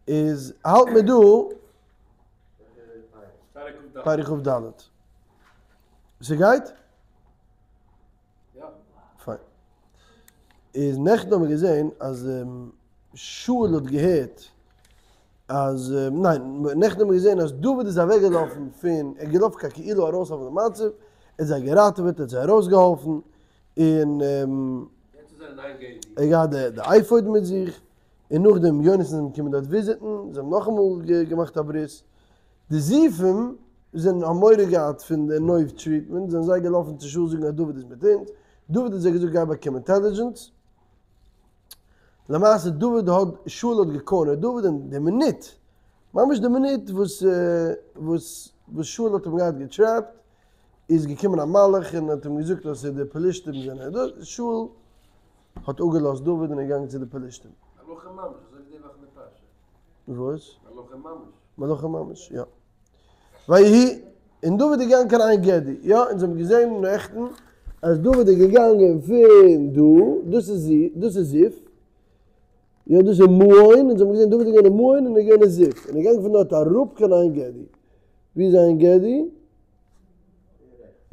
איז האלט מיר דא פרק כ"ד. ס'גייט? פיין. איז נעכטן האבן מיר געזען אז שאול האט געהערט אז, ניין, נעכטן האבן מיר געזען אז דוד איז אוועקגעלאפן פון, ער איז געלאפן קיין קעילה ארויסהעלפן די מצב, ער האט זיי געראטעוועט, ער האט זיי ארויסגעהאלפן, און ער האט געהאט די אפוד מיט זיך, און נאכדעם יונתן איז אים געקומען דארט וויזיטן, זיי האבן נאכאמאל געמאכט א ברית, די זיפים זענען האבן מורא געהאט פון די נוב טריטמענט, זענען זיי געלאפן צו שאול זאגן אז דוד איז מיט אונז, דוד האט זיי געזאגט גיי באקום אינטעלידזשענס, למעשה דוד האט, שאול האט געקארנערט דוד און די מינוט, ממש די מינוט וואס וואס וואס שאול האט אים געהאט געטרעפט, איז געקומען א מלאך און האט אים געזאגט אז די פלישתים זענען דא, שאול האט אפגעלאזט דוד און איז געגאנגען צו די פלישתים. מלאכים ממש, אזוי ווי די וואך אין די פרשה. וואס? מלאכים ממש. מלאכים ממש, יא. ויהי, און דוד איז געגאנגען קיין עין גדי, יא, אונז האבן געזען נעכטן אז דוד איז געגאנגען פון דא, דאס איז דאס איז זיף, יא דאס איז מעון, אונז האבן געזען דוד איז געווען אין מעון און איז געווען אין זיף, און איז געגאנגען פון דארט אראפ קיין עין גדי. ווי איז עין גדי?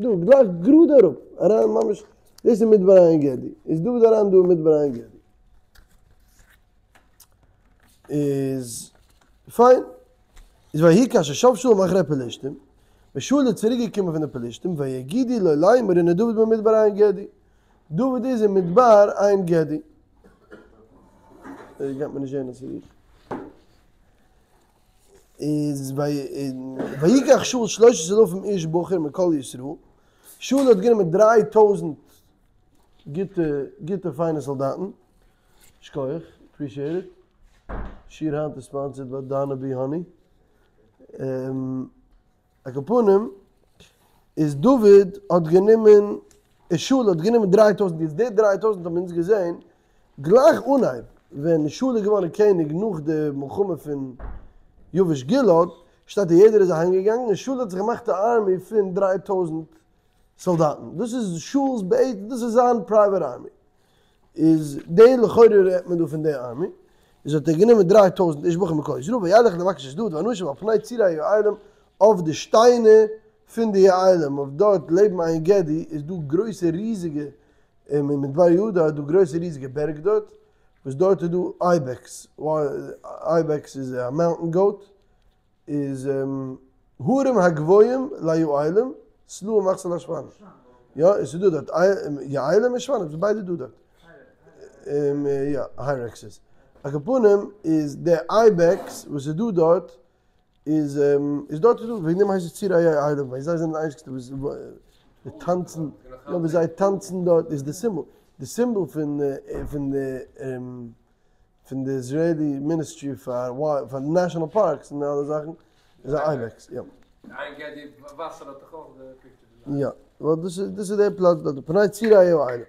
דא, גלייך גראד אראפ, אריין ממש, דאס איז מדבר עין גדי, איז דוד אריין דא אין מדבר עין גדי. איז פיין. איז ויהי כאשר שב שאול מאחרי פלשתים, ווען שאול איז צוריק געקומען פון די פלשתים, ויגידו לו לאמר הנה דוד במדבר עין גדי, דוד איז אין מדבר עין גדי. גייט מען נישט זען אז ס'איז איך. איז ויקח שאול שלושת אלפים איש בחור מכל ישראל, שאול האט גענומען דריי טויזנט גוטע גוטע פיינע סאלדאטן, שכוח, אפרישיעט איט, שיעור היינט איז ספאנסערד ביי דאנא בי האני, על כל פנים איז דוד האט גענומען, שאול האט גענומען דריי טויזנט, יעצט די דריי טויזנט האבן אונז געזען גלייך אנהייב ווען שאול איז געווארן קעניג נאך די מלחמה פון יבש גלעד, שטייט אז יעדער איז אהיים געגאנגען און שאול האט זיך געמאכט א ארמי פון דריי טויזנט סאלדאטן, דאס איז שאול'ס בעצם, דאס איז זיין פרייוועט ארמי, איז די לכאורה רעדט מען דא פון די ארמי, איז האט ער גענומען דריי טויזנט איש בחור מכל ישראל וילך לבקש את דוד ואנשיו על פני צור היעלים אויף די שטיינער פון די יעלים, אויף דארט לעבן עין גדי איז דא גרויסע ריזיגע אין מדבר יהודה איז דא גרויסע ריזיגע בערג דארט, וואס דארט איז דא אייבעקס, אייבעקס איז א מאונטען גאוט, איז הרים הגבוהים ליעלים, סלעים מחסה לשפנים, יא עס איז דא דארט יעלים און שפנים, ס'איז ביידע דא דארט, יא היירעקסעס, על כל פנים איז די אייבעקס וואס איז דא דארט איז איז דארט איז דא, וועגן דעם הייסט עס צור היעלים, ווייל זיי זענען די איינציגסטע וואס טאנצן, יא וואס זיי טאנצן דארט איז די סימבאל, די סימבאל פון פון די פון די איזרעילי מיניסטרי פאר פאר נעשאנעל פארקס און אלע זאכן איז א אייבעקס, יא. עין גדי וואסער האט דאך אויך די פיקטשער דערנאך. יא, ווייל דאס איז דאס איז דער פלאץ דארט, פני צור היעלים.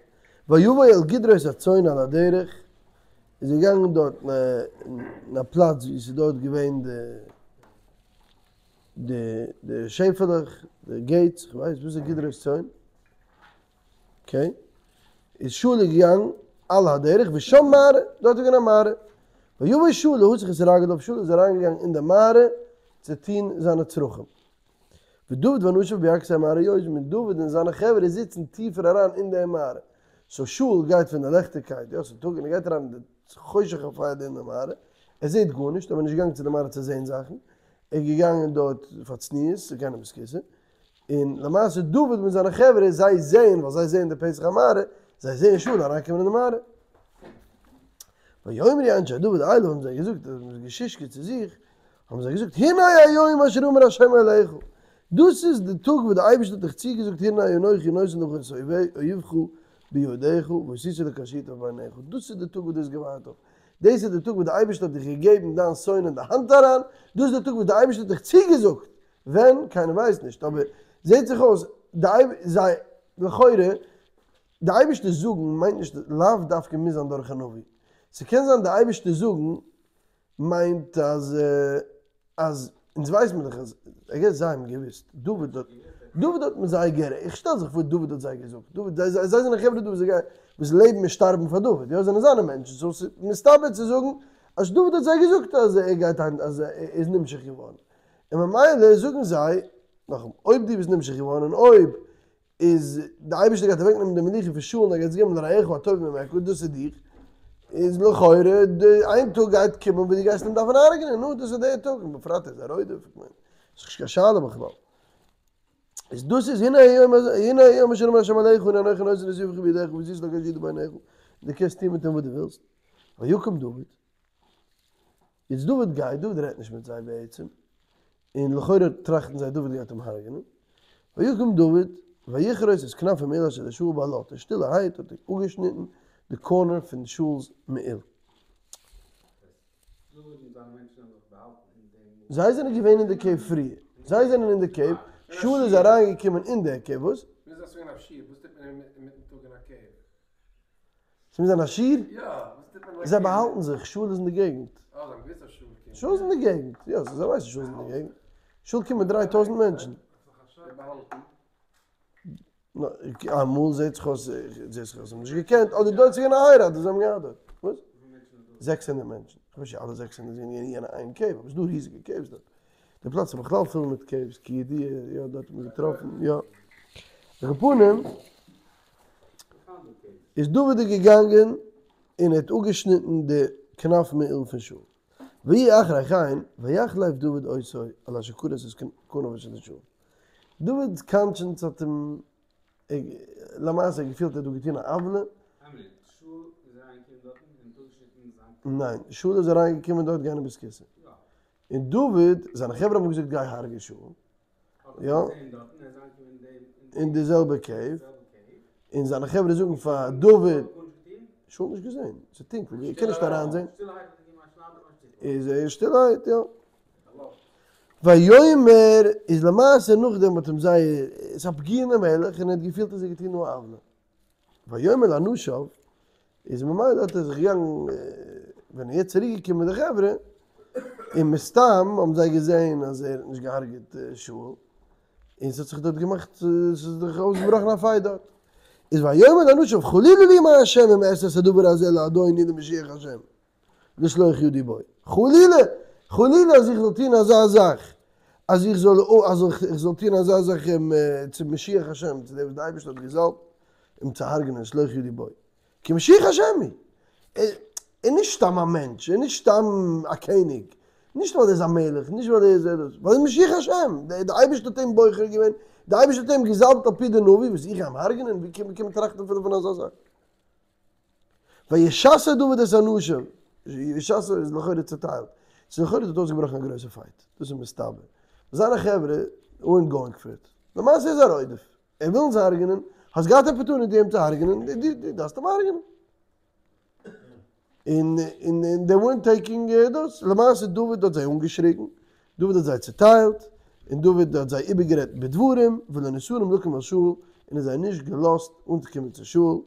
ויבא אל גדרות הצאן על הדרך, איז ער געגאנגען דארט אין א פלאץ ווי עס איז דארט געווען די די די שעפעלעך, די געיטס, איך ווייס וואס איז גדרות צאן, אקעי, איז שאול געגאנגען על הדרך ושם מערה, דארט איז געווען א מערה, ויבא שאול להסך את רגליו, שאול איז אריינגעגאנגען אין די מערה צו טון זיינע צרכים. ודוד ואנשיו בירכתי המערה יושבים, און דוד און זיינע חברה זיצן טיפער אריין אין די מערה. סאו שאול גייט פון די לעכטיגקייט, יא ס'איז טאג, און ער גייט אריין אין די חושך אפלה אין די מערה, ער זעט גארנישט, אבער נישט געגאנגען צו די מערה צו זען זאכן, ער איז געגאנגען דארט פאר צניעות, צו גיין אין בית הכסא, און למעשה דוד מיט זיינע חברה זיי זעען, ווייל זיי זעען די פתח המערה, זיי זעען שאול אריינקומען אין די מערה. ויאמרו אנשי דוד אליו האבן זיי געזאגט, האבן זיי געשושקעט צו זיך, האבן זיי געזאגט, הנה היום אשר אמר ה' אליך, דאס איז די טאג וואס דער אייבערשטער האט דיך צוגעזאגט, הנה אנכי נותן לך את אויביך בידך, ועשית לו כאשר ייטב בעיניך, דאס איז די טאג וואס דו האסט געווארט אויף, דאס איז די טאג וואס דער אייבערשטער האט דיך געגעבן דיין שונא אין די האנט אריין, דאס איז די טאג וואס דער אייבערשטער האט דיך צוגעזאגט, ווען? קיינער ווייסט נישט, אבער זעט זיך אויס די זיי לכאורה די אייבערשטער זאגן מיינט נישט לאו דווקא מוז זיין דורך א נביא, ס'קען זיין די אייבערשטער זאגן מיינט אז אז אונז ווייס מיר דאך אז איי געס זיי האבן געוויסט דוד האט דוד האט מיט זיי גערעדט איך שטעל זיך פאר דוד האט זיי געזאגט דוד זיי זיי זענען חברה דא וואס זיי גייען וואס לעבן און שטארבן פאר דוד יא זענען זיינע מענטשן סאו ס'איז מסתבר צו זאגן. אז דוד האט זיי געזאגט אז ער גייט היינט אז ער איז נמשח געווארן, און ממילא זאגן זיי, נאכאמאל, אויב דו ביסט נמשח געווארן און אויב איז די אייבערשטער גייט אוועק נעמען די מלוכה פון שאול און ער גייט עס געבן לרעך הטוב ממך, דאס איז דיך, איז לכאורה די איין טאג גייט קומען וואס דו גייסט אים דארפן הרג'נען, נו דאס איז דער טאג, און בפרט ער איז א רודף, איך מיין, ס'איז נישט קיין שאלה בכלל. איז דאס איז הנה היום הזה, הנה היום אשר אמר השם אליך הנה אנכי נותן את אויביך בידך ועשית לו כאשר ידמה בעיניך, דו קענסט טון מיט אים וואס דו ווילסט. ויקום דוד, יעצט דוד גייט, דוד רעדט נישט מיט זיי בעצם, און לכאורה טראכטן זיי דוד גייט אים הרג'נען, ויקום דוד ויכרות את כנף המעיל אשר לשאול באלוט, און שטילערהייט האט ער אפגעשניטן די קארנער פון שאול'ס מעיל. זיי זענען געווען אין די קעיוו פריער, זיי זענען אין די קעיוו, שאול איז אריינגעקומען אין די קעיוו, וואס? ס'מוז זיין א שיעור? זיי באהאלטן זיך, שאול איז אין די געגנט. שאול איז אין די געגנט, יא, זיי ווייסן שאול איז אין די געגנט. שאול קומט מיט 3000 מענטשן. אמאל זעט זיך אויס, זעט זיך אויס זיי האבן נישט געקענט, אדער דארט איז געווען א הייראט וואס זיי האבן געהאט דארט. וואס? 600 מענטשן. איך ווייס נישט אלע 600 זענען געווען אין יענע איין קעיוו, אבער ס'איז דא ריזיגע קעיווס דארט. די פלאץ איז בכלל פול מיט קעיווס, כידוע, יא, דארט האט מען געטראפן, יא. על כל פנים, איז דוד געגאנגען און ער האט אפגעשניטן די כנף מעיל פון שאול. ויהי אחרי כן, ויך לב דוד אותו על אשר כרת את כנף אשר לשאול. דוד'ס קאנטשענס האט אים, למעשה געפילט ער האט דא געטון א עוולה. ניין, שאול איז אריינגעקומען דארט גיין אין בית הכסא. און דוד, זיינע חברה האבן געזאגט גיי הרג'ע שאול. יא. אין די זעלבע קעיוו. און זיינע חברה זאגן פאר דוד, שאול האט נישט געזען, ס'איז טונקל, ער קען נישט אריינזען. איז ער שטילערהייט, יא. ויאמר, איז למעשה נאכדעם האט אים זייער, ס'איז א פגיעה אין די מלך, און ער האט געפילט אז ער האט געטון א עוולה. ויאמר לאנשיו, איז ממילא האט ער זיך געגאנגען, ווען ער איז צוריק געקומען מיט די חברה, און מסתם האבן זיי געזען אז ער האט נישט געהארגעט שאול, און ס'האט זיך דארט געמאכט, ס'איז דאך אויסגעבראכן א פייט דארט. איז ויאמר לאנשיו חלילה לי מהשם אם אעשה את הדבר הזה לאדוני למשיח השם. לשלוח ידי בו. חלילה! חלילה אז איך זאל טון אזא זאך, אז איך זאל אז איך זאל טון אזא זאך אים צום משיח השם, צו דעם וואס דער אייבערשטער האט געזאלבט, אים צו הרג'נען, לשלוח ידי בו. כי משיח השם הוא. ער איז נישט סתם א מענטש, ער איז נישט סתם א קעניג, נישט ווייל ער איז א מלך, נישט ווייל ער איז דאס, ווייל ער איז משיח השם, דער אייבערשטער האט אים בוחר געווען, דער אייבערשטער האט אים געזאלבט על פי די נביא, וואס איך גיי אים הרג'נען? ווי קען מען טראכטן אפילו פון אזא זאך? וישסע דוד את האנשים, וישסע איז לכאורה צוטיילט, ס'איז לכאורה דארט אויסגעבראכן א גרויסע פייט, דאס איז מסתבר, זיינע חברה weren't going for it, למעשה איז א רודף, ער וויל אונז הרג'נען, האסט געהאט אפערטוניטי אים צו הרג'נען, דו דארפסט אים הרג'נען. און און they weren't taking דאס, למעשה דוד האט זיי אנגעשריגן, דוד האט זיי צוטיילט, און דוד האט זיי איבערגערעדט בדברים, ולא נתנם לקום אל שאול, און האט זיי נישט געלאזט אנצוקומען צו שאול,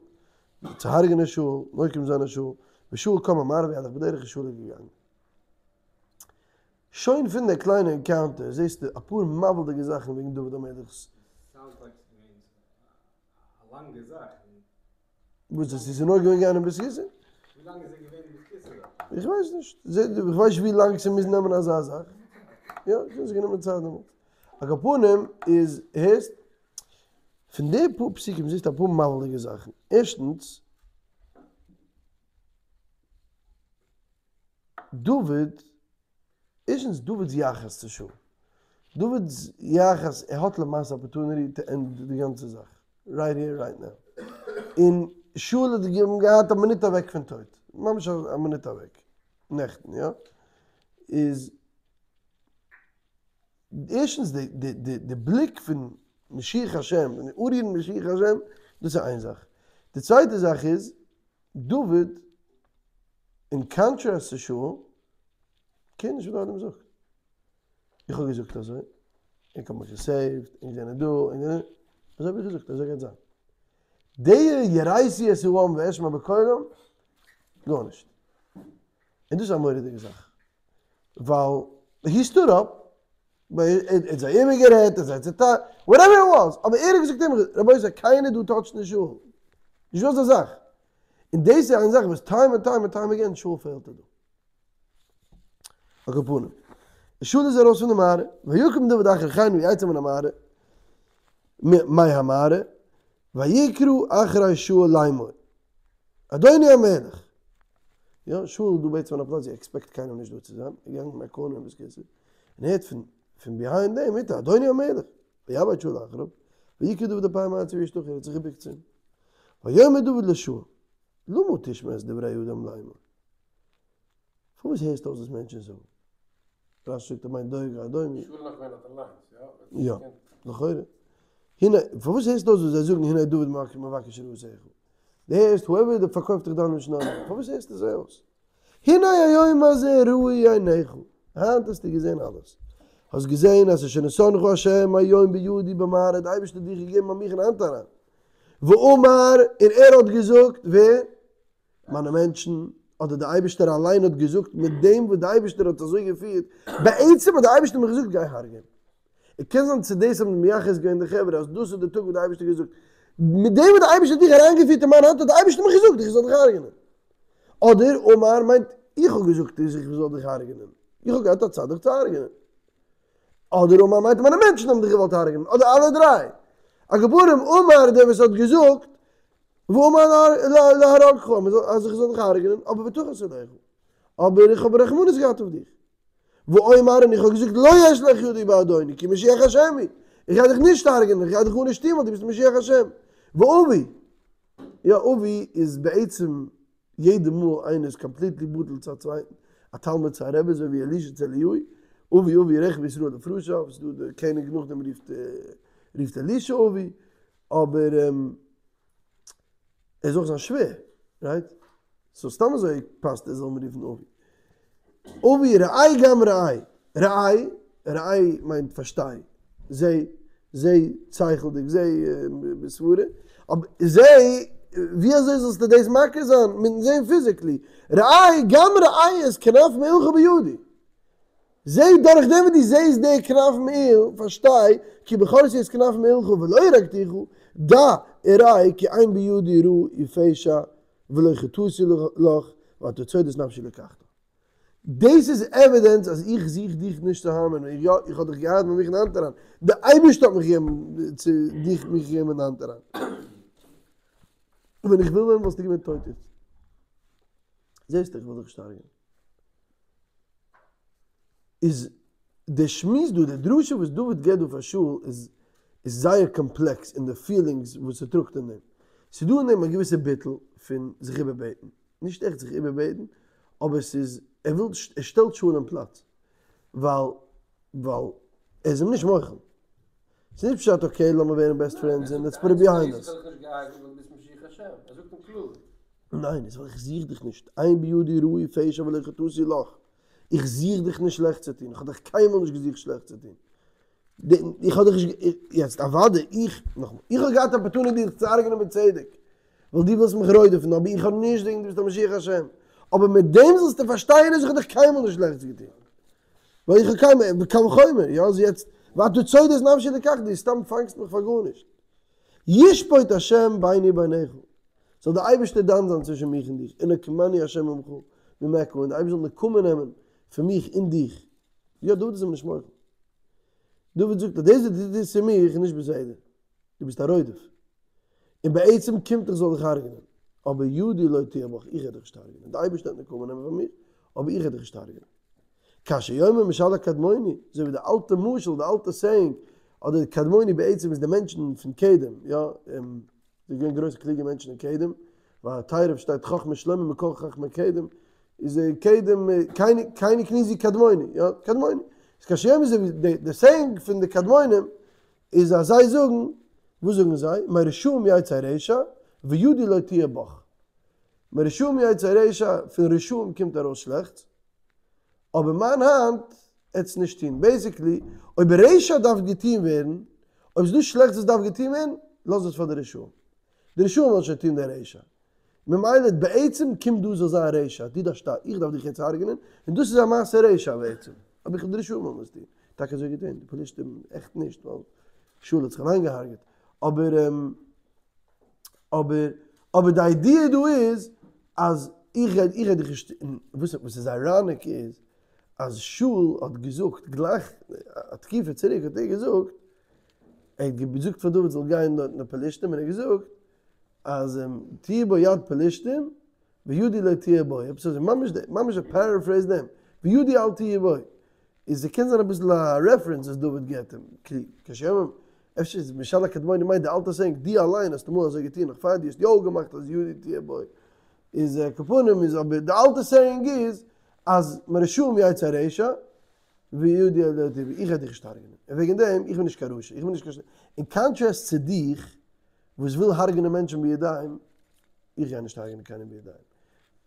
צו הרג'נען שאול, נוקם זיין אין שאול, ושאול קם המערב וילך בדרך און שאול איז געגאנגען. שוין פון די קליינע ענקאונטער זעסטו אפאר מבהיל'דיגע זאכן וועגן דוד המלך'ס. וואס דאס איז נאר געווען גיין אין בית הכסא? איך ווייס נישט. איך ווייס נישט ווי לאנג ס'מוז נעמען אזא זאך. יא, ס'האט גענומען צייט דעמאלטס. על כל פנים איז, הערסט? פון די פאר פסוקים זעסטו אפאר מבהיל'דיגע זאכן. ערשטנס, דוד, ערשטנס דוד'ס יחס צו שאול. דוד'ס יחס, ער האט למעשה אפערטוניטי טו ענד די גאנצע זאך, רייט היער רייט נאו. און שאול האט אים געהאט א מינוט אוועק פון טויט, ממש א מינוט אוועק, נעכטן יא, איז ערשטנס די די די די בליק פון משיח השם, פון אנרירן משיח השם, דאס איז איין זאך. די צווייטע זאך איז, דוד, אין קאנטראסט צו שאול, קעיר נישט וואס די עולם זאגט. איך האב געזאגט אזוי, ענק האבן מיך געסעיווט, ענק זענען דא, ענק זענען, אזוי האב איך געזאגט, אזוי גייט זיין. די יראתי את העם ואשמע בקולם, גארנישט. און דאס איז א מורא'דיגע זאך. ווייל הי סטוד אפ, ער האט זיי איבערגערעדט, ער האט זיי צעטיילט, וואטעווער איט וואס, אבער ער האט געזאגט אים, רבותי קיינער דא טאטשט נישט שאול, נישט דא אזא זאך. און דאס איז איין זאך וואס טיים ענד טיים ענד טיים אגעין שאול פעלט דא. על כל פנים. שאול איז ארויס פון די מערה, ויקום דוד אחרי כן ויצא מן המערה, מהמערה, ויקרא אחרי שאול לאמור, אדוני המלך! יא, שאול איז דא בעצם אין א פלאץ ווי ער עקספעקט קיינעם נישט דא צו זיין, ער איז געגאנגען מיט א קארנער אין בית הכסא, און הערט פון פון ביהיינד דעם מיט אדוני המלך! ויבט שאול אחריו, ויקרא דוד אפים ארצה וישתחו, ער האט זיך געבוקט צו אים. ויאמר דוד לשאול, למה תשמע את דברי האדם לאמור? פארוואס הערסטו אויס וואס מענטשן זאגן? רשי זאגט ער מיינט דואג האדומי. שאול איז נאך געווען דארט אליינס, יא? יא, לכאורה. הנה, פארוואס הערסטו אויס וואס זיי זאגן הנה דוד מבקש רעתך? דו הערסט whoever דער פארקויפט דיך דיין לשון הרע, פארוואס הערסטו זיי אויס? הנה היום הזה ראו עיניך, היינט האסטו געזען אלעס. האסט געזען אז אשר נתנך ה' היום בידי במערה, די אייבערשטער האט דיך געגעבן ביי מיך אין האנט אריין. ואמר, און ער האט געזאגט, ווער? מיינע מענטשן, אדער דער אייבערשטער אליין האט געזאגט מיט דעם וואס דער אייבערשטער האט אזוי געפירט, בעצם האט דער אייבערשטער מיך געזאגט גיי הרג'ען. עס קען זיין צו דאס האבן מייחס געווען די חברה אז דאס איז די טאג וואס דער אייבערשטער האט געזאגט, מיט דעם וואס דער אייבערשטער האט דיך אריינגעפירט אין מיין האנט האט דער אייבערשטער מיך געזאגט איך זאל דיך הרג'ענען. אדער אמר מיינט איך האב געזאגט איך זאל דיך הרג'ענען, איך האב געהאט א צד דיך צו הרג'ענען. אדער אמר מיינט מיינע מענטשן האבן דיך געוואלט הרג'ענען, אדער אלע דריי. על כל פנים אמר דער וואס האט געזאגט ואמר להרגך, אז איך זאל דיך הרג'נען, אבער ותחס עליך, אבער איך האב רחמנות געהאט אויף דיך. ואומר, און איך האב געזאגט לא אשלח ידי באדוני, כי משיח השם הוא, איך גיי דיך נישט הרג'נען, איך גיי דיך גארנישט טון ווייל דו ביסט משיח השם. ואבי, יא אבי איז בעצם יעדע מאל איינער איז completely בטל צו א צווייטן, א תלמיד צו א רבי, אזוי ווי אלישע צו אליהו, אבי אבי רכבי ישראל ופרשיו, ס'איז דא די קעניג נאכדעם רופט רופט אלישע אבי, אבער ער איז אויך זיין שווער, right? so סתם אזוי פאסט ער זאל אים רופן אבי. אבי ראה גם ראה, ראה, ראה מיינט פארשטיי, זע, זע שכל'דיג, זע בסברה, אבער זע, ווי אזוי זאלסטו דאס מכיר זיין מיטן זען physically, ראה גם ראה את כנף מעילך בידי. זע דורך דעם וואס דו זעסט די כנף מעיל, פארשטיי, כי בחרתי את כנף מעילך ולא הרגתיך, דע וראה כי אין בידי רעה ופשע ולא חטאתי לך, ואתה צוד את נפשי לקחתה. דאס איז evidence אז איך זוך דיך נישט צו harm ען, און יא, איך האב דיך געהאט ביי מיך אין האנט אריין, די אייבערשטער האט מיך געגעבן צו דיך מיך געגעבן אין די האנט אריין. ווען איך וויל ווען וואלסטו געווען טויט איצט. זעסט איך וויל דיך נישט הרג'ענען. איז די שמועס דא, די דרשה וואס דוד געבט דא פאר שאול איז איז זייער קאמפלעקס אין די feelings וואס ס'טראגט אין דעם. ס'איז דא אין דעם א געוויסע ביטול פון זיך איבערבעטן. נישט עכט זיך איבערבעטן, אבער ס'איז, ער וויל, ער שטעלט שאול אין פלאץ. ווייל, ווייל ער איז אים נישט מוחל. ס'איז נישט פשט okay לאמיר ווערן best friends און let's put it behind us. ניין, איז ווייל איך זוך דיך נישט, אין בידי רעה ופשע ולא חטאתי לך, איך זוך דיך נישט שלעכט צו טון, איך האב דיך קיינמאל נישט געזוכט שלעכט צו טון, איך האב דיך נישט, יעצט אוודאי איך, נאכאמאל, איך האב געהאט opportunity דיך צו הרג'נען בצדק, ווייל דו ווילסט מיך רודפ'ן, אבער איך האב נישט וועגן דו ביסט א משיח השם, אבער מיט דעם זאלסטו פארשטיין אז איך האב דיך קיינמאל נישט שלעכטס געטון, ווייל איך האב קיינמאל, וקל וחומר, יא, אז יעצט, ואתה צוד את נפשי לקחתה, דו סתם פאנגסט מיך פאר גארנישט. ישפוט השם ביני וביניך, זאל דער אייבערשטער דן זיין צווישן מיך און דיך, ונקמני השם ממך ממך, און דער אייבערשטער זאל נקמה נעמען פון מיך און דיך. יא, דוד איז אים נישט מוחל. דוד זאגט אז דאס וואס דו טוסט צו מיר איז נישט בסדר, דו ביסט א רודף, און בעצם קומט איך זאל דיך הרג'נען, אבער ידי לא תהיה בך, איך וועל דיך נישט הרג'נען, דער אייבערשטער וועט נקמה נעמען פון מיר, אבער איך וועל דיך נישט הרג'נען. כאשר יאמר משל הקדמוני, אזוי ווי די אלטע משל, די אלטע saying, אדער קדמוני בעצם איז די מענטשן פון קדם, יא, ס'איז געווען גרויסע קלוגע מענטשן אין קדם, ווייל תיכף שטייט חכמת שלמה מכל חכמי קדם, איז קדם, קיני קניזי קדמוני, יא, קדמוני. איז כאשר יאמר אזוי ווי די saying פון די קדמונים איז אז זיי זאגן, וואס זאגן זיי? מרשעים יצא רשע, וידי לא תהיה בך. מרשעים יצא רשע, פון רשעים קומט ארויס שלעכטס, אבער מיין האנט עטס נישט טון. basically, אויב רשע דארף געטון ווערן, אויב ס'דא שלעכטס וואס דארף געטון ווערן, לאז עס פאר די רשעים. די רשעים וועלן שוין טון די רשע. ממילא בעצם קומט דא זאל זיין רשע, דו דארפסט שטארבן, איך דארף דיך יעצט הרג'נען, און דאס איז א מעשה רשע בעצם. אבער איך די רשעים וועלן עס טון. טאקע אזוי געטון, די פלישתים עכט נישט, ווייל שאול האט זיך אליין געהארגעט. אבער אבער אבער די idea דא איז אז איך גיי איך גיי דיך נישט, וואס איז ironic איז. אז שאול האט געזאגט גלייך א תקופה צוריק האט ער געזאגט, ער האט געזאגט פאר דוד זאל גיין דארט אין די פלישתים און ער האט געזאגט אז תהיה בו יד פלישתים וידי לא תהיה בו, עפעס אזוי, ממש די, ממש א פערעפרעיז דעם, וידי אל תהיה בו, איז ס'קען זיין אביסל א רעפרענס וואס דוד געבט אים, כאשר יאמר, אפשר איז משל הקדמוני מיינט די אלטע סעינג, דו אליין האסט אמאל אזוי געטון נאך פאר דו האסט יא אפגעמאכט אז ידי תהיה בו, איז על כל פנים איז אבער די אלטע סעינג איז אז מרשעים יצא רשע וידי לא תהיה בו, איך וועל דיך נישט הרג'נען, און וועגן דעם איך בין נישט קיין רשע, איך בין נישט קיין, אין קאנטראסט צו דיך וואס וויל הרג'נען מענטשן בידיים, איך גיי נישט הרג'נען קיינעם בידיים.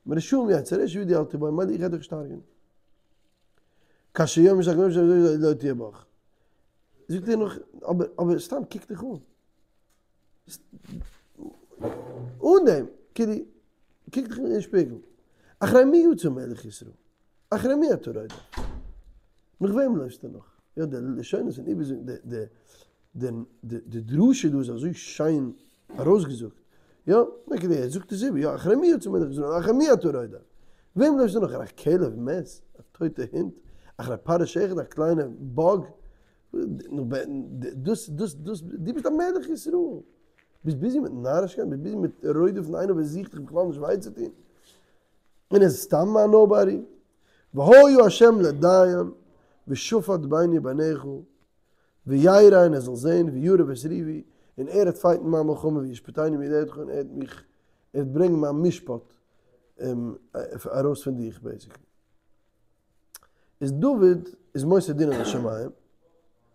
מרשעים יצא רשע וידי אל תהיה בו, ממילא איך גיי דיך נישט הרג'נען. כאשר יאמר ידי לא תהיה בך. זאגט ער נאך, אבער אבער סתם קוק דיך אן. אן דעם, כאילו, קוק דיך אין שפיגל. אחרי מי יצא מלך ישראל? אחרי מי אתה רודף? נאך וועם לויפסטו נאך? יא, די לשונות פון איבערזאגן, די די די די דרשה דא איז אזוי שיין ארויסגעזאגט, יא, נקודה, ער זאגט עס איבער, יא, אחרי מי יצא מלך ישראל, אחרי מי אתה רודף? וועם לויפסטו נאך? אחרי כלב מת, א טויטע הונט, אחרי פרעוש אחד, א קליינע באג, דאס דאס דאס, דו ביסט א מלך ישראל, ביסט ביזי מיט נארישקייטן, ביסט ביזי מיט רודף'ן איינער וואס זוכט דיך בכלל נישט וויי צו טון, און ער איז סתם א נאובאדי, והיה ה' לדיין ושפט ביני וביניך, וירא און ער זאל זען, וירב את ריבי, און ער וועט פייטן מיין מלחמה, וישפטני מידך, און ער וועט מיך, ער וועט ברענגען מיין משפט ארויס פון דיך בעיסיקלי. איז דוד איז מוסר דינא לשמים,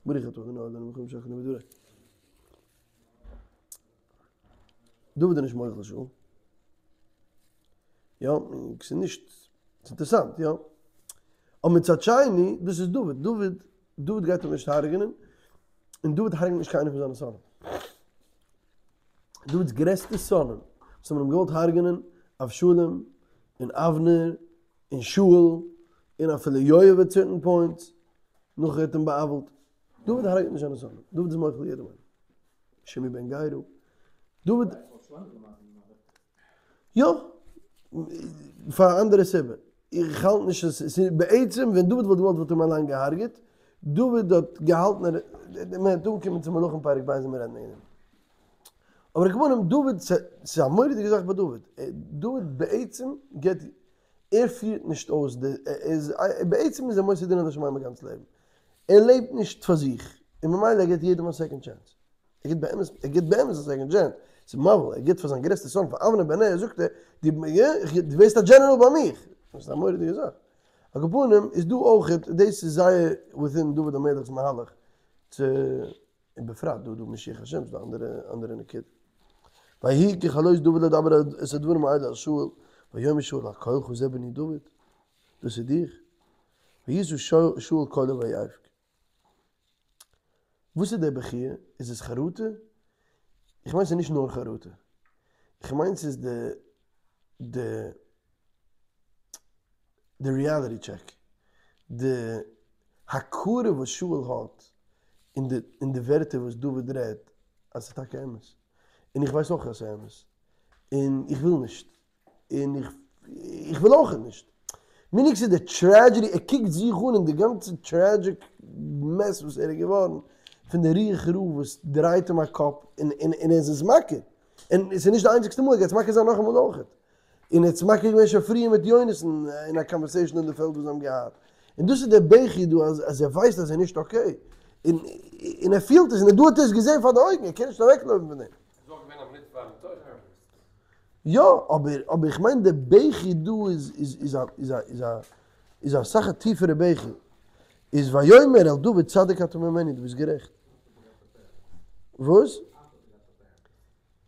ברוך אתה ה' אלוהינו מלך העולם שהכל נהיה בדברו. דוד איז נישט מוחל שאול. יא, ס'איז נישט, ס'איז אינטערעסאנט, יא. אבער מצד שני, דאס איז דוד, דוד, דוד גייט אים נישט הרג'נען, און דוד הרג'נט נישט קיינער פון זיינע שונאים. דוד'ס גרעסטע שונאים, וואס האבן אים געוואלט הרג'נען, אבשלום, און אבנר, און שאול, און אפילו יואב עט סערטען פוינטס, נאך ער האט אים בא'עוול'ט. דוד הרג'נט נישט זיינע שונאים, דוד איז מוחל יעדעם איינעם. שמעי בן גרא, דוד. יא, פאר א אנדערע סיבה. איך האלט נישט אז ס'איז, בעצם ווען דוד וואלט געוואלט וואלט ער אים אליין געהארגעט, דוד האט געהאלטן ער, מען וועט אנקומען צו מלכים פרק ב' ווען מיר רעדן וועגן דעם. אבער על כל פנים דוד, ס'איז א מורא'דיגע זאך ביי דוד, דוד בעצם געבט, ער פירט נישט אויס די, ער איז, בעצם איז ער מוסר דינא לשמים א גאנץ לעבן. ער לעבט נישט פאר זיך, און ממילא ער געבט יעדעם א סעקאנד טשענס. ער גיבט באמת, ער גיבט באמת א סעקאנד טשענס, ס'איז מבהיל, ער גיבט פאר זיין גרעסטע שונא פאר אבנר בן נר, זאגט ער, דו דו ווערסט א דזשענעראל ביי מיך, דאס איז א מורא'דיגע זאך. על כל פנים איז דא אויכעט, דאס איז זייער וויטין דוד המלך'ס מהלך צו, און בפרט דא דא משיח השם, ס'איז דא אנדערע אנדערע נקודה. ויהי ככלות דוד לדבר את הדברים האלה אל שאול, ויאמר שאול הקולך זה בני דוד, דאס איז דיך? וישא שאול קולו ויבך. וואס איז די בכיה? איז עס חרטה? איך מיין ס'איז נישט נאר חרטה. איך מיין ס'איז די די די ריעליטי טשעק. די הכרה וואס שאול האט אין די אין די ווערטער וואס דוד רעדט אז ס'איז טאקע אמת. און איך ווייס אויך אז ס'איז אמת. און איך וויל נישט. און איך איך וויל אויכעט נישט. מינינג ס'איז די טרעדזשעדי, ער קוקט זיך אן אין די גאנצע טרעדזשיק מעס וואס ער איז געווארן, פון די רוח רעה וואס דרייט אים א קאפ, און און און ער איז עס מכיר. און עס איז נישט די איינציגסטע מאל, ער גייט עס מכיר זיין נאכאמאל אויכעט. און ער האט עס מכיר געווען שוין פריער מיט יונתן אין א קאנווערסעישאן אין די פעלד וואס זיי האבן געהאט. און דאס איז דער בכי דא אז אז ער ווייסט אז ער איז נישט אקעי. און און ער פילט עס, און דא האט ער עס געזען פאר די אויגן, ער קען נישט אוועקלויפן פון דעם. איז אויך געווען א מינוט פארן טויט. יא, אבער אבער איך מיין די בכי דא איז איז איז א איז א איז א איז א סאך א טיפערע בכי. איז ויאמר אל דוד צדיק אתה ממני, דו ביסט גערעכט. וואס?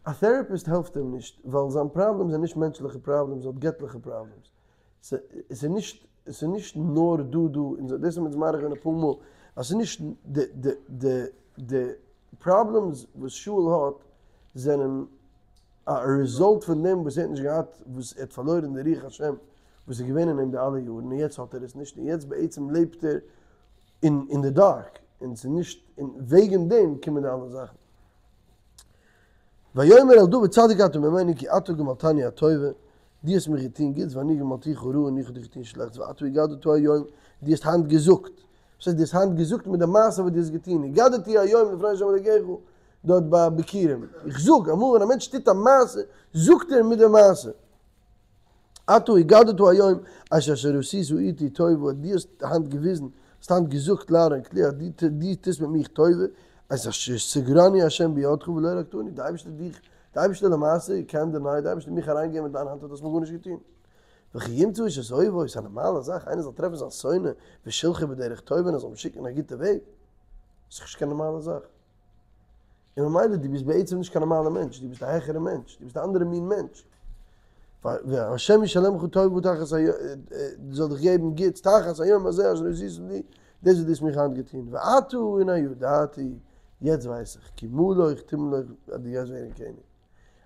א טעראפיסט העלפט אים נישט, ווייל זיין פראבלעמס זענען נישט מענטשליכע פראבלעמס, ער האט געטליכע פראבלעמס. ס'איז נישט ס'איז נישט נאר דא דא, און דאס האבן מיר אונז מאריך געווען אפאר מאל, אז ס'איז נישט די די די די פראבלעמס וואס שאול האט זענען א רעזאלט פון דעם וואס ער האט נישט געהאט, וואס ער האט פארלוירן די רוח השם וואס איז געווען אין אים די אלע יארן, און יעצט האט ער עס נישט, און יעצט בעצם לעבט ער אין אין די דארק, און ס'איז נישט, און וועגן דעם קומען די אלע זאכן. ויאמר אל דוד צדיק אתה ממני כי אתה גמלתני הטובה. דו האסט מיך געטון גוטס ואני גמלתיך רעה און איך האב דיך געטון שלעכטס ועתה הגדת היום, דו האסט היינט געזאגט, וואס הייסט דו האסט היינט געזאגט מיט די מעשה וואס דו האסט געטון, הגדתי היום לפני ה' אלוקיך, דארט ביי ביכורים, איך זאג, אמאל ווען א מענטש טוט א מעשה, זאגט ער מיט די מעשה. אתה הגדת היום את אשר עשית איתי טובה, דו האסט היינט געוויזן, האסט היינט געזאגט לאוד ענד קליר אז דו טוסט מיט מיך טובה, את אשר סגרני ה' בידך ולא הרגתני, די אייבערשטער דיך, די אייבערשטער למעשה, יו קענט דיניי, די אייבערשטער האט מיך אריינגעגעבן אין דיין האנט און דו האסט מיר גארנישט געטון. וכי ימצא איש את אויבו, ס'איז א נארמאלע זאך איינער זאל טרעפן זיין שונא ושלחו בדרך טובה און ער זאל אים שיקן אין א גוטע וועג? ס'איז נישט קיין נארמאלע זאך. און ממילא דו ביסט בעצם נישט קיין נארמאלע מענטש, דו ביסט א העכערע מענטש, דו ביסט א אנדערע מין מענטש. והשם ישלמך טובה תחת היום, זאל דיך געבן גוטס תחת היום הזה אשר עשית לי, דאס וואס דו האסט מיך היינט געטון. ועתה הנה ידעתי, יעצט ווייס איך, כי מלוך תמלוך אז דו גייסט ווערן קעניג.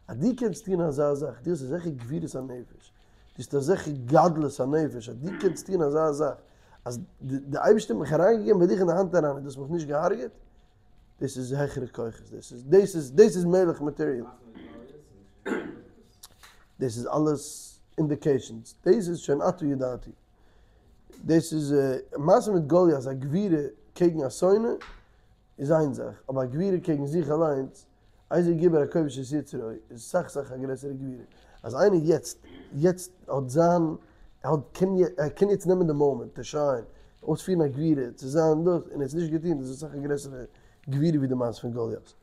אז דו קענסט טון אזא זאך, דו האסט אזעלכע גבורות הנפש, דו האסט אזעלכע גדלות הנפש, אז דו קענסט טון אזא זאך, אז די אייבערשטער האט מיך אריינגעגעבן ביי דיך אין די האנט אריין און דו האסט מיך נישט געהארגעט, דאס איז העכערע כוחות, דאס איז דאס איז דאס איז מלך מאטעריאל. דאס איז אלעס אינדיקעישאנס, דאס איז שוין עתה ידעתי. דאס איז מעשה מיט גלית אז א גבורה קעגן א שונא איז איין זאך, אבער א גבורה קעגן זיך אליינס, איזהו גיבור הכובש את יצרו, איז סאך סאך א גרעסערע גבורה. אז איינער יעצט יעצט האט זיין ער האט קען ער קען יעצט נעמען די מאמענט טו שיין, אויספירן א גבורה, צו זיין דאס, און ער האט עס נישט געטון, דאס איז אסאך א גרעסערע גבורה ווי די מעשה פון גלית.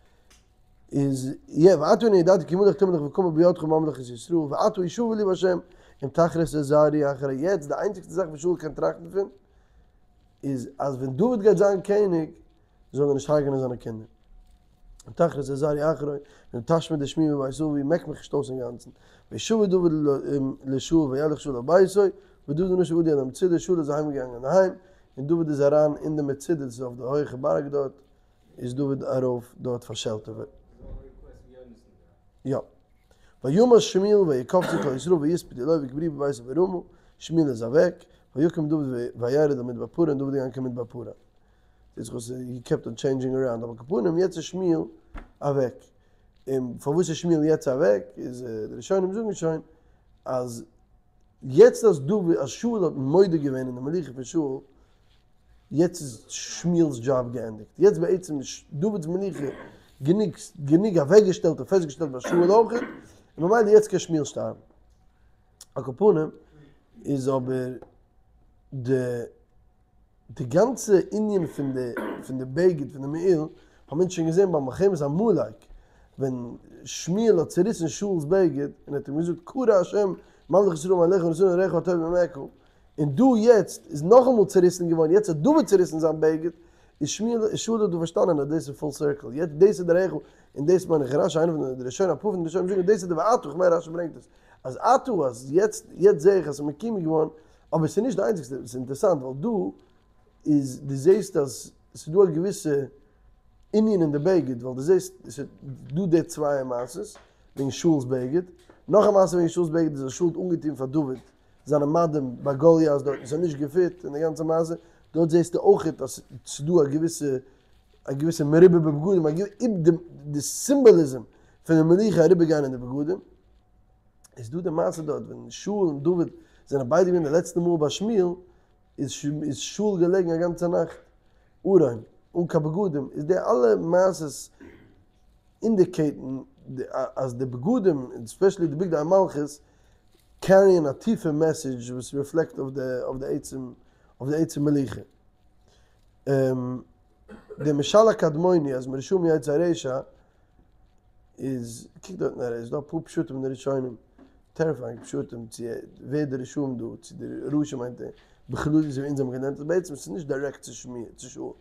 איז יא, ועתה הנה ידעתי כי מלוך תמלוך וקמה בידך ממלכת ישראל, ועתה השבע לי בהשם, אם תכרית את זרעי אחרי, יעצט די איינציגסטע זאך וואס שאול קען טראכטן פון, איז אז ווען דוד גייט זיין קעניג, זאל ער נישט הרג'נען זיינע קינדער. אם תכרית את זרעי אחרי, ואם תשמיד את שמי מבית אבי, מעק מיך נישט אויס אינגאנצן. וישבע דוד לשאול וילך שאול אל ביתו, ודוד ואנשיו עלו אל המצודה, שאול איז אהיים געגאנגען אינדערהיים, און דוד איז אריין אין די מצודה, דאס איז אויף די הויכע בארג דארט, איז דוד ארויף דארט פאר שעלטער. יא. וימת שמואל ויקבצו כל ישראל ויספדו לו ויקברוהו בביתו ברמה, שמואל איז אוועק, ויקם דוד וירד אל מדבר פארן, דוד איז געגאנגען קיין מדבר פארן. זעט זיך אויס הי קעפט אן טשעינדזשינג אראונד, אבער על כל פנים יעצט איז שמואל אוועק. און פארוואס איז שמואל יעצט אוועק, איז די ראשונים זאגן שוין אז יעצט אז דוד אז שאול האט מודה געווען אין די מלוכה פון שאול, יעצט איז שמואל'ס דזשאב געענדיגט, יעצט בעצם איז דוד'ס מלוכה גענוג גענוג אוועקגעשטעלט און פעסטגעשטעלט ביי שאול אויכעט, און ממילא יעצט קען שמואל שטארבן. על כל פנים איז אבער די די גאנצע ענין פון די פון די בגד פון די מעיל האבן אונז שוין געזען ביי מלחמת עמלק ווען שמואל האט צוריסן שאול'ס בגד און האט אים געזאגט קרע השם ממלכת ישראל מעליך ונתנו לרעך הטוב ממך, און דא יעצט איז נאכאמאל צוריסן געווארן, יעצט האט דוד צוריסן זיין בגד, איז שמואל איז שאול האט דא פארשטאנען אז דאס איז פול סירקל, יעצט דאס איז דער היכל, און דאס מיין איך רשי איינער פון די ראשונים אפאר פון די ראשונים זאגן דאס איז די ועתה, איך מיין רשי ברענגט עס, אז עתה אז יעצט יעצט זעה איך אז ס'איז מקוים געווארן, אבער ס'איז נישט די איינציגסטע, ס'איז אינטערעסאנט ווייל דא איז דו זעסט אז ס'איז דא א געוויסע ענין אין די בגד, ווייל דו זעסט ס'איז דא די צוויי מעשות וועגן שאול'ס בגד, נאך א מעשה וועגן שאול'ס בגד איז אז שאול האט אנגעטון פאר דוד זיינע מדים ביי גלית דארט און ס'האט נישט געפיט און די גאנצע מעשה, דארט זעסטו אויכעט אז ס'איז דא א געוויסע א געוויסע מרובה בבגדים, א געוויסע די סימבאליזם פון די מלוכה אריבערגיין אין די בגדים. איז דא די מעשה דארט ווען שאול און דוד זענען ביידע געווען די לעצטע מאל ביי שמואל, איז שאול געלעגן א גאנצע נאכט ערום אן קיין בגדים, איז די אלע מעשות אינדיקעיטן אז די בגדים און ספעשעלי די בגדי המלכות קעריען א טיפע מעסעדזש וואס ריפלעקט אויף די אויף די עצם אויף די עצם מלוכה. די משל הקדמוני אז מרשעים יצא רשע איז קוק דארט נאר איז דא אפאר פשטים אין די ראשונים טעריפייאינג פשטים צו ווער די רשעים דא צו די רשע מיינט ער בכלליות ווי אונז האבן געלערנט אז בעצם ס'איז נישט דירעקט צו שמואל צו שאול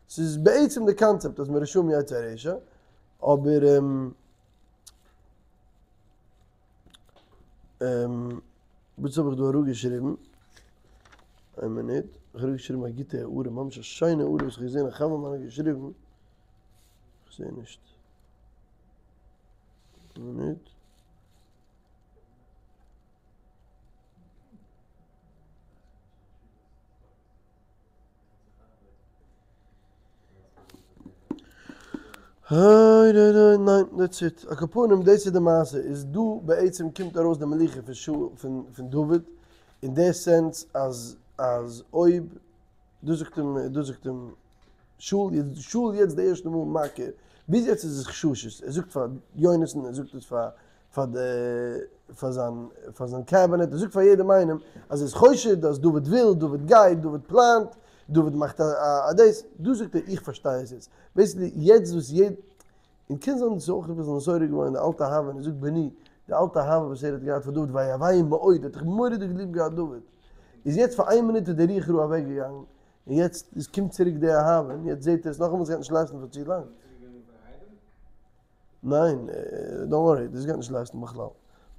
ס'איז בעצם די קאנצעפט אז מרשעים יצא רשע אבער וואס האב איך דא אראפגעשריבן? איין מינוט, איך האב אראפגעשריבן א גוטע הערה, ממש א שיינע הערה וואס איך האב געזען א חבר מיינער האט געשריבן, איך זע נישט. איין מינוט. ניין, דעטס איט. על כל פנים, דאס איז די מעשה. איז דא בעצם קומט ארויס די מלוכה פון שאול, פון פון דוד, אין די סענס אז אז אויב, דא זאגט אים, דא זאגט אים שאול, שאול יעצט די ערשטע מאל מכיר, ביז יעצט איז עס חששות, ער זאגט פאר יונתן, ער זאגט עס פאר פאר די פאר זיין פאר זיין קעבינעט, ער זאגט פאר יעדעם איינעם אז ער איז חושד אז דוד וויל, דוד גייט, דוד פלאנט, דוד מאכט א דאס, דא זאגט ער איך פארשטיי עס יעצט, בעיסיקלי יעצט וואס יעדער, און קען זיין דאס איז אויך אביסל נתעורר געווארן די אלטע אהבה, און ער זאגט בני, די אלטע אהבה וואס ער האט געהאט פאר דוד ויאהבהו מאוד, ער האט דאך מורא'דיג ליב געהאט דוד, איז יעצט פאר איין מינוט איז די רוח רעה אוועק געגאנגען, און יעצט עס קומט צוריק די אהבה, און יעצט זעט ער עס נאכאמאל עס גייט נישט לאסטן פאר צו לאנג. ניין, דאנט ווארי, דאס גייט נישט לאסטן בכלל.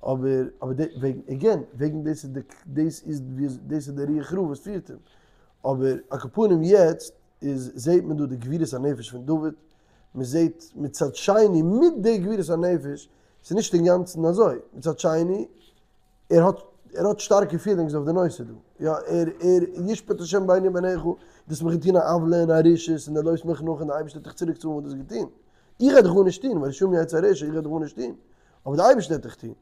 אבער, אבער די, וועגן, עגעין, וועגן דאס איז די, דאס איז ווי, דאס איז די רוח רעה וואס פירט אים. אבער על כל פנים יעצט איז, זעט מען דא די גבורת הנפש פון דוד, מען זעט מצד שני מיט די גבורת הנפש, ס'איז נישט אינגאנצן אזוי, מצד שני, ער האט, ער האט שטארקע פילינגס אויף די נושא דא. יא, ער, ער, ישפוט השם ביני ובינך, דו האסט מיך געטון א עוולה און א רשעות און דו לויפסט מיך נאך און די אייבערשטער וועט דיך צוריק צאלן וואס דו האסט געטון. איך גיי דיך גארנישט טון, והרשעים יצא הרשע, איך גיי דיך גארנישט טון, אבער די אייבערשטער וועט דיך טון.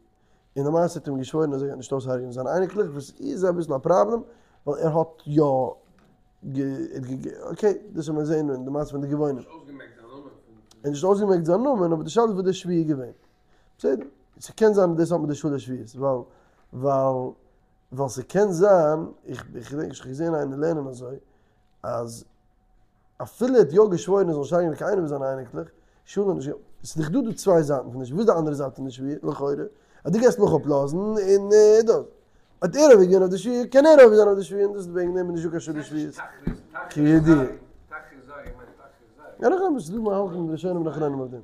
און למעשה האט אים געשוואוירן אז ער גייט נישט אויסהרג'ענען זיינע אייניקלעך, וואס איז אביסל א פראבלעם, ווייל ער האט יא גע, אקעי, דאס וועט מען זען אין די מעשה פון די גבעונים. נישט אויסגעמעקט זיין נאמען פון. ער האט נישט אויסגעמעקט זיין נאמען, אבער די שאלה איז וואס די שבועה איז געווען. בסדר, ס'קען זיין אז דאס האט מיט די שלש שבועות, ווייל, ווייל, ווייל ס'קען זיין, איך געדענק נישט, איך האב געזען איינער לערנען אזוי, אז אפילו ער האט יא געשוואוירן ער זאל נישט הרג'נען קיין איינער פון זיינע אייניקלעך, שאול האט נישט גע. ס'איז דאך דא דא צוויי זייטן פון די שבועה, וואס איז די אנדערע זייט פון די שבועה לכאורה? אז דו גייסט מיך אפלאזן און דאס. האט ער עובר געווען אויף די שבועה, קען ער עובר זיין אויף די שבועה, און דאס איז וועגן דעם איז נישטא קיין שלש שבועות. כידוע. יא נכון, ס'איז דא מהלכים ראשונים און אחרונים אויף דעם.